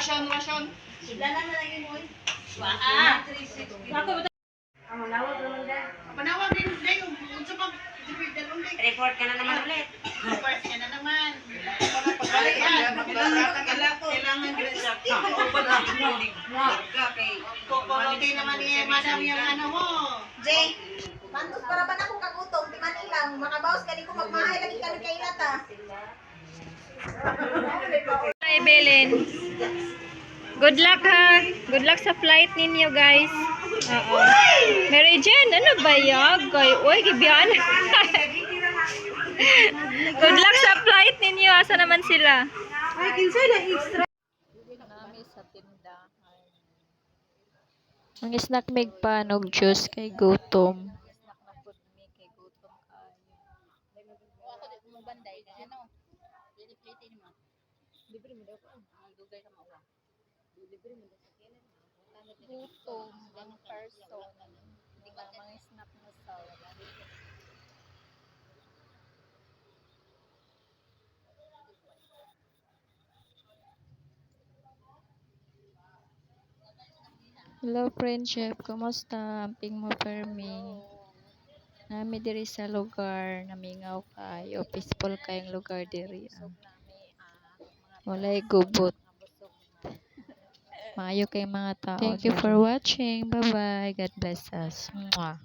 Ration, ration. Panawag din dayo. Unsa pa Report ka na naman ulit. Report ka na naman. Pagbalik yan. Kailangan din siya. Kukulote naman ni Madam yung ano mo. Jay, mantos para ba na akong kagutom, ti Manilang, makabawas kani ko magmahay lagi kami kay lata. Hi, Belen. Good luck ha. Good luck sa flight ninyo, guys. Oo. Mary Jane, ano ba yan? Kay, uy, gibiyan. Good luck sa flight ninyo. Asa naman sila? Ay, kinsay na extra. Nami sa tindahan. Ang snack mig pan og juice kay gutom. Gutom ang person. Mga snack na sa. Hello friendship, kumusta? Amping mo permi. Nami diri sa lugar, namingaw kayo, peaceful kayong lugar diri. Ah. Walay gubot. Maayo kay mga tao. Thank you for watching. Bye-bye. God bless us. Mwah.